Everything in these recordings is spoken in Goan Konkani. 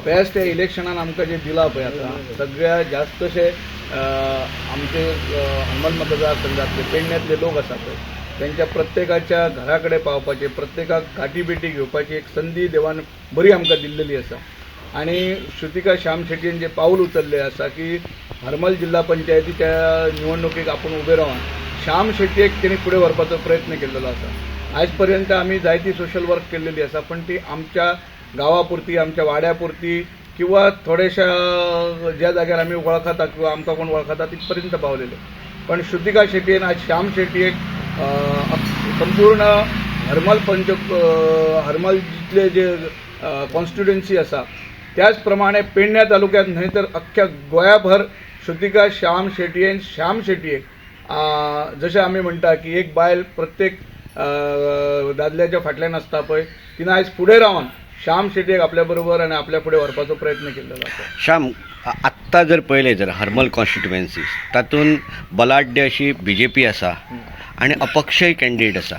बेस्ट हे इलेक्शनान आमकां जें दिलां पळय आतां सगळ्या जास्तशे आमचे हरमल मतदारसंघातले पेडण्यांतले लोक आसा पळय तेंच्या प्रत्येकाच्या घरा कडेन पावपाचें, प्रत्येकाक गांठी भेटी घेवपाची एक संदी देवान बरी आमकां दिल्लेली आसा. आनी श्रुतिका श्याम शेटयेन जें पावल उचललें आसा की हरमल जिल्हा पंचायतीच्या निवडणुकेक आपूण उबें रावन श्याम शेटयेक तेणी फुडें व्हरपाचो प्रयत्न केल्लो आसा. आयज पर्यंत आमी जायती सोशल वर्क केल्लेली आसा, पण ती आमच्या गांवा पुरती, आमच्या वाड्या पुरती किंवा थोडेशा ज्या जाग्यार आमी वळखता किंवा आमकां कोण वळखता तित पर्यंत पावलेले. पण श्रुतिका शेटयेन आज श्याम शेटयेक संपूर्ण हरमल पंच हरमल जितले जे कॉन्स्टिट्युएन्सी आसा त्याच प्रमाणे पेडण्या तालुक्यात न्हय तर अख्ख्या गोंयाभर श्रुतिका श्याम शेटयेन श्याम शेटयेक जशें आमी म्हणटा की एक बायल प्रत्येक दादल्याच्या फाटल्यान आसता पळय, तिणें आयज फुडें रावन श्याम शेटयेक आपल्या बरोबर आनी आपल्या फुडें व्हरपाचो प्रयत्न केल्लो आसा. श्याम, आत्तां जर पळयलें जर हरमल कॉन्स्टिट्युएन्सी तातूंत बलाढ्य अशी बी जे पी आसा आनी अपक्षय कॅन्डिडेट आसा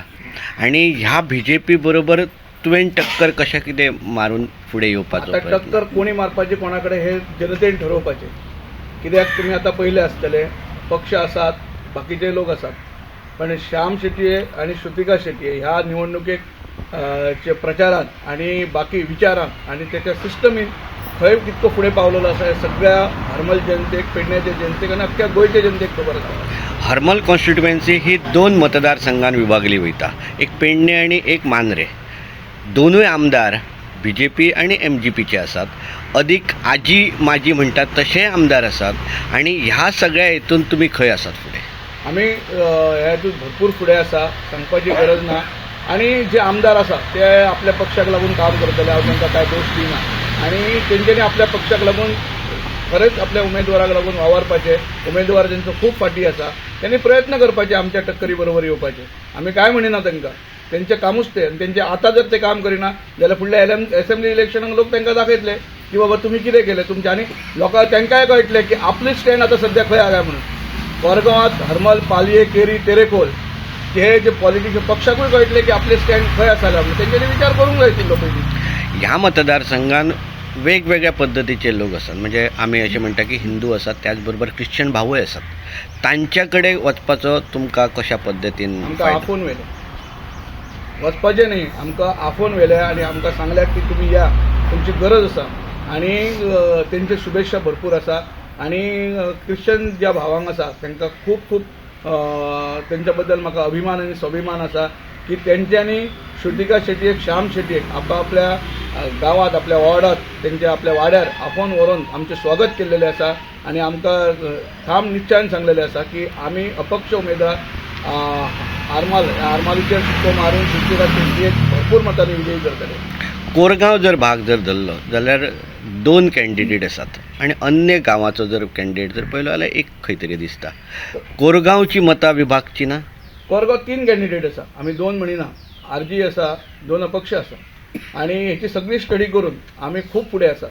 आनी ह्या बी जे पी बरोबर तुवें टक्कर कशें कितें मारून फुडें येवपाचो आतां प्रयत्न? टक्कर कोणी मारपाची कोणा कडेन हे जनतेन ठरोवपाचें. कित्याक तुमी आतां पयले आसतले, पक्ष आसात, बाकीचे लोक आसात, पण श्याम शेटये आनी श्रुतिका शेटये ह्या निवडणुकेक चे प्रचारान आनी बाकी विचारान आनी तेच्या सिस्टमीन खंय कितको फुडें पावलेलो आसा हें सगळ्या हरमल जनतेक, पेडण्याच्या जनतेक आनी अख्ख्या गोंयच्या जनतेक खबर आसा. हरमल कॉन्स्टिट्युएन्सी ही दोन मतदारसंघान विभागली वयता, एक पेडणे आनी एक मांद्रे. दोनूय आमदार बी जे पी आनी एम जी पीचे आसात, अदीक आजी माजी म्हणटात तशेय आमदार आसात आनी ह्या सगळ्या हितून तुमी खंय आसात फुडें? आमी ह्या हितून भरपूर फुडें आसा, सांगपाची गरज ना. आनी जे आमदार आसा ते आपल्या पक्षाक लागून काम करतले, हांव तांकां कांय दोश दिना. आनी तेंच्यांनी आपल्या पक्षाक लागून खरेंच आपल्या उमेदवाराक लागून वावरपाचें, उमेदवार तेंचो खूब फाटीं आसा, तेणी प्रयत्न करपाचे आमच्या टक्करी बरोबर येवपाचे. आमी कांय म्हणिना तांकां, तेंचें कामूच तें. आनी तेंचें आतां जर ते काम करिना जाल्यार फुडल्या एसेंब्ली इलेक्शनाक लोक तांकां दाखयतले की बाबा तुमी कितें केलें तुमचें. आनी लोकांक तांकांय कळटलें की आपलें स्टँड आतां सद्या खंय आसा म्हणून. कोरगांवांत हरमल, पालये, केरी, तेरेखोल हे जे पॉलिटिशियन पक्षाकूय कळटलें की आपलें स्टँड खंय आसा काय म्हणून, तेंच्यांनी विचार करूंक जाय आशिल्लो पयलीं. ह्या मतदारसंघान वेगवेगळ्या पद्दतीचे लोक आसात, म्हणजे आमी अशें म्हणटा की हिंदू आसात त्याच बरोबर ख्रिश्चन भावूय आसात, तांच्या कडेन वचपाचो तुमकां कशा पद्दतीन आमकां आफोवन व्हेलें, वचपाचें न्ही, आमकां आफोवन व्हेलें आनी आमकां सांगल्यात की तुमी या, तुमची गरज आसा. आनी तेंचे शुभेच्छा भरपूर आसा. आनी ख्रिश्चन ज्या भावांक आसा तांकां खूब खूब तेंच्या बद्दल म्हाका अभिमान आनी स्वाभिमान आसा की तेंच्यांनी श्रुतिका शेटयेक, श्याम शेटयेक आपल्या गांवांत, आपल्या वॉर्डांत, तेंच्या आपल्या वाड्यार आफोवन व्हरून आमचें स्वागत केल्लेलें आसा. आनी आमकां ठाम निश्चयान सांगलेलें आसा की आमी अपक्ष उमेदवार आरमाल, आरमालीचेर शिक्को मारून श्रुतिका शेटयेक भरपूर मतांनी विजयी करतले. कोरगांव जर भाग जर धरलो जाल्यार दोन कॅन्डिडेट आसात आनी अन्य गांवाचो जर कॅन्डिडेट जर पळयलो जाल्यार एक खंय तरी दिसता. कोरगांवची मतां विभागची ना? कोरगांव 3 कॅन्डिडेट आसा, आमी 2 म्हणिना, आर जी आसा, 2 अपक्ष आसा. आनी हेची सगळी स्टडी करून आमी खूब फुडें आसा.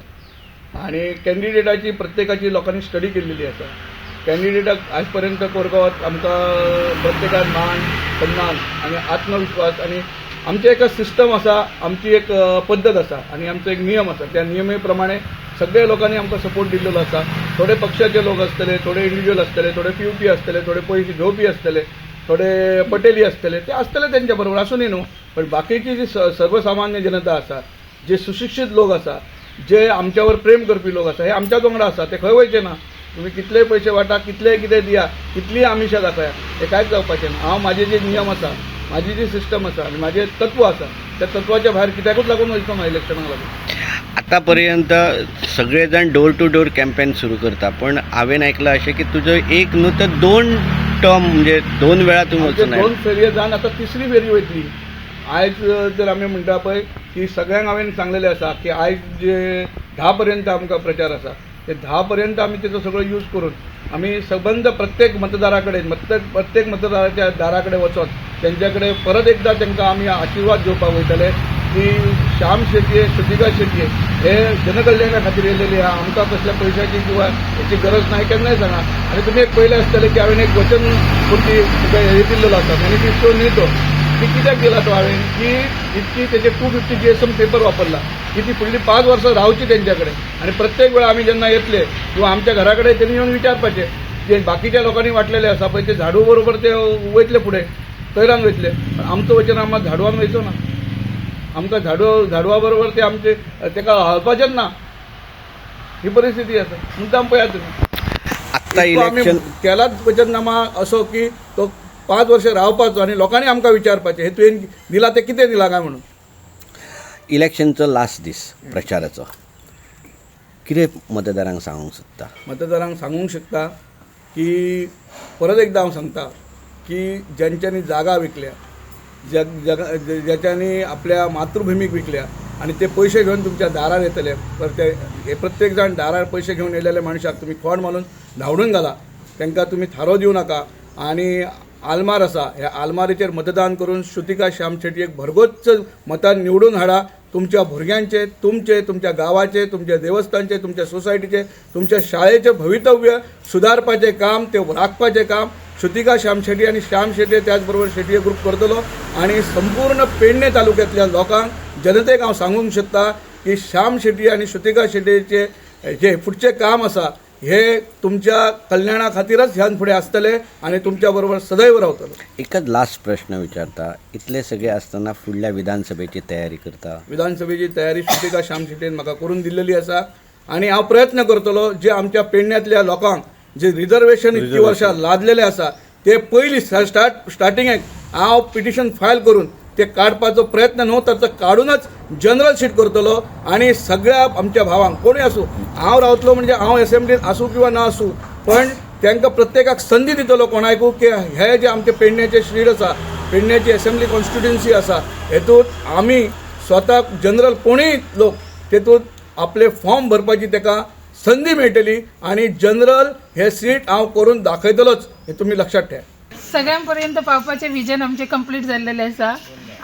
आनी कॅन्डिडेटाची प्रत्येकाची लोकांनी स्टडी केल्लेली आसा. कॅन्डिडेटाक आयज पर्यंत कोरगांवांत आमकां प्रत्येकान मान, सन्मान आनी आत्मविश्वास आनी आमचें एक सिस्टम आसा, आमची एक पद्दत आसा आनी आमचो एक नियम आसा. त्या नियमे प्रमाणे सगळ्या लोकांनी आमकां सपोर्ट दिल्लो आसा. थोडे पक्षाचे लोक आसतले, थोडे इंडिविज्युअल आसतले, थोडे पिवपी आसतले, थोडे पयशे घेवपी आसतले, थोडे पटेली आसतले, ते आसतले तेंच्या बरोबर आसूं न्ही न्हू. पण बाकीची जी सर्वसामान्य जनता आसा, जे सुशिक्षीत लोक आसा, जे आमच्यावर प्रेम करपी लोक आसा, हे आमच्याच वांगडा आसा, ते खंय वयचे ना. तुमी कितलेय पयशे वाटा, कितलेय कितें दिया, कितलीय आमिशां दाखया, हे कांयच जावपाचें ना. हांव म्हाजे जे नियम आसा, म्हाजी जी सिस्टम आसा आनी म्हाजें तत्व आसा, त्या तत्वाच्या भायर कित्याकूच लागून वयचो ना इलेक्शनाक लागून. आतांपर्यंत सगळे जाण डोर टू डोर कॅम्पेन सुरू करता, पण हांवें आयकलां अशें की तुजो एक न्हू तर 2 टर्म, म्हणजे 2 वेळा तूं वचून आयला. 2 फेरये जावन आतां तिसरी फेरी वयतली. आयज जर आमी म्हणटा पळय की सगळ्यांक हांवें सांगलेलें आसा की आयज जे 10 पर्यंत आमकां प्रचार आसा, ते 10 पर्यंत आमी तेचो सगळो यूज करून आमी सबंद प्रत्येक मतदारा कडेन, प्रत्येक मतदाराच्या दारा कडेन वचोन तेंच्या कडेन परत एकदां तांकां आमी आशिर्वाद घेवपाक वयतले की श्याम शेटये, श्रुतिका शेटये हे जनकल्याणा खातीर येयलेले आहा, आमकां कसल्या पयशाची किंवा हेची गरज ना, हें केन्नाय सांगा. आनी तुमी एक पयलें आसतलें की हांवें एक वचन पुर्ती तुका हे दिल्लेलो आसा, मॅनिफेस्टो न्ही तो, ती कित्याक दिला तो हांवें की इतकी तेजे 250 GSM paper वापरला की ती फुडली 5 वर्सां रावची तेंच्या कडेन. आनी प्रत्येक वेळा आमी जेन्ना येतले किंवा आमच्या घरा कडेन तेणी येवन विचारपाचें जे बाकीच्या लोकांनी वाटलेले आसा पळय ते झाडू बरोबर ते वयतले फुडें तैरान वयतले. पण आमचो वचननामा झाडवान वयचो ना, आमकां झाडवा बरोबर ते आमचे तेका हालपाचेच ना, ही परिस्थिती आसा. मुद्दाम पळयात तुमी. आत्तां इतको आमी इलेक्शन केलाच वचननामा असो की तो 5 वर्सां रावपाचो आनी लोकांनी आमकां विचारपाचें हे तुवें दिला तें कितें दिलां काय म्हणून. इलेक्शनचो लास्ट दीस प्रचाराचो, कितें मतदारांक सांगूंक सोदता? मतदारांक सांगूंक शकता की परत एकदा हांव सांगता की ज्यांच्यांनी जागा विकल्या, ज्याच्यांनी आपल्या मातृभूमीक विकल्या आनी ते पयशे घेवन तुमच्या दारार येतले, तर ते हे प्रत्येक जाण दारार पयशे घेवन येयलेल्या मनशाक तुमी खोंड मारून धांवडून घाला, तांकां तुमी थारो दिवं नाका. आनी आलमार आसा, ह्या आलमारीचेर मतदान करून श्रुतिका श्याम शेटयेक भरगोच्च मतान निवडून हाडा. तुमच्या भुरग्यांचे, तुमचे, तुमच्या गांवाचे, तुमच्या देवस्थानचे, तुमच्या सोसायटीचे, तुमच्या शाळेचे भवितव्य सुदारपाचें काम, ते राखपाचें काम श्रुतिका श्याम शेट्टी आनी श्याम शेट्टी त्याच बरोबर शेट्टी ग्रूप करतलो. आनी संपूर्ण पेडणे तालुक्यांतल्या लोकांक, जनतेक हांव सांगूंक शकता की श्याम शेट्टी आनी श्रुतिका शेट्टीचे जे फुडचें काम आसा हे तुमच्या कल्याणा खातीरच ह्यान फुडें आसतले आनी तुमच्या बरोबर सदैव रावतलो. एकच लास्ट प्रश्न विचारता, इतले सगळे आसतना फुडल्या विधानसभेची तयारी करता? विधानसभेची तयारी श्रुतिका श्याम शेट्टीन म्हाका करून दिल्लेली आसा आनी हांव प्रयत्न करतलो जे आमच्या पेडण्यांतल्या लोकांक जे रिजर्वेशन इतकी वर्सां लादलेले आसा ते पयली स्टार्टिंगेक हांव पिटिशन फायल करून ते काडपाचो प्रयत्न न्हू तर तो काडूनच जनरल सीट करतलो. आनी सगळ्या आमच्या भावांक कोणूय आसूं, हांव रावतलो म्हणजे हांव एसेंब्लीन आसूं किंवा ना आसूं, पण तांकां प्रत्येकाक संदी दितलो कोणायकू की हे जे आमचे पेडण्याचे शीड आसा, पेडण्याची एसेंब्ली कॉन्स्टिट्युन्सी आसा, हेतूंत आमी स्वताक जनरल कोणूय लोक तेतूंत आपले फॉर्म भरपाची ताका संदी मेळटली आनी जनरल हे सीट हांव करून दाखयतलोच हे तुमी लक्षात ठेवा. सगळ्यांपर्यंत पावपाचें विजन आमचें कंप्लीट जाल्लेलें आसा.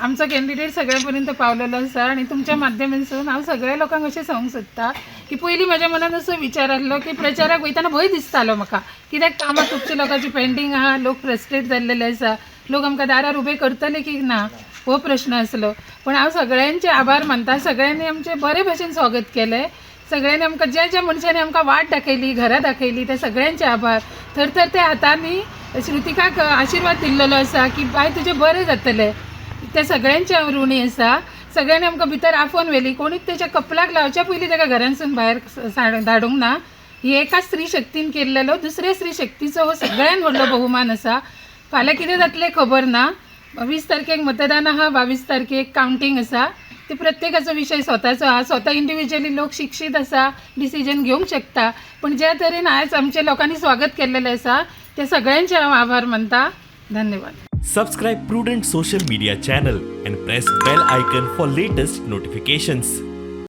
आमचो कॅन्डिडेट सगळ्यांपर्यंत पावलेलो आसा आनी तुमच्या माध्यमांसून हांव सगळ्या लोकांक अशें सांगूंक सोदता की पयलीं म्हज्या मनान असो विचार आसलो की प्रचाराक वयतना भंय दिसतालो म्हाका, कित्याक कामां खुबशी लोकांची पेंडींग आहा, लोक फ्रस्ट्रेट जाल्लेले आसा, लोक आमकां दारार उबे करतले की ना हो प्रश्न आसलो. पूण हांव सगळ्यांचे आभार मानता, सगळ्यांनी आमचें बरे भशेन स्वागत केलें, सगळ्यांनी आमकां ज्या ज्या मनशांनी आमकां वाट दाखयली, घरां दाखयली, त्या सगळ्यांचे आभार. थरथर त्या हातांनी श्रुतिकाक आशिर्वाद दिल्लेलो आसा की बाय तुजें बरें जातलें, त्या सगळ्यांचे हांव ऋणी आसा. सगळ्यांनी आमकां भितर आफोवन व्हेली, कोणीच तेच्या कपलाक लावच्या पयलीं ताका घरांसून भायर धाडूंक ना. ही एका स्त्री शक्तीन केल्लेलो दुसऱ्या स्त्री शक्तीचो हो सगळ्यान व्हडलो बहुमान आसा. फाल्यां कितें जातलें खबर ना. 20 तारखेक मतदान आहा, 22 तारखेक कावंटींग आसा. ते प्रत्येकाचो विशय स्वताचो आहा, स्वता इंडिविज्युअली लोक शिक्षीत आसा, डिसिजन घेवंक शकता. पूण ज्या तरेन आयज आमच्या लोकांनी स्वागत केल्लेलें आसा ते सगळ्यांचे हांव आभार मानता. धन्यवाद. Subscribe Prudent Social Media channel and press bell icon for latest notifications.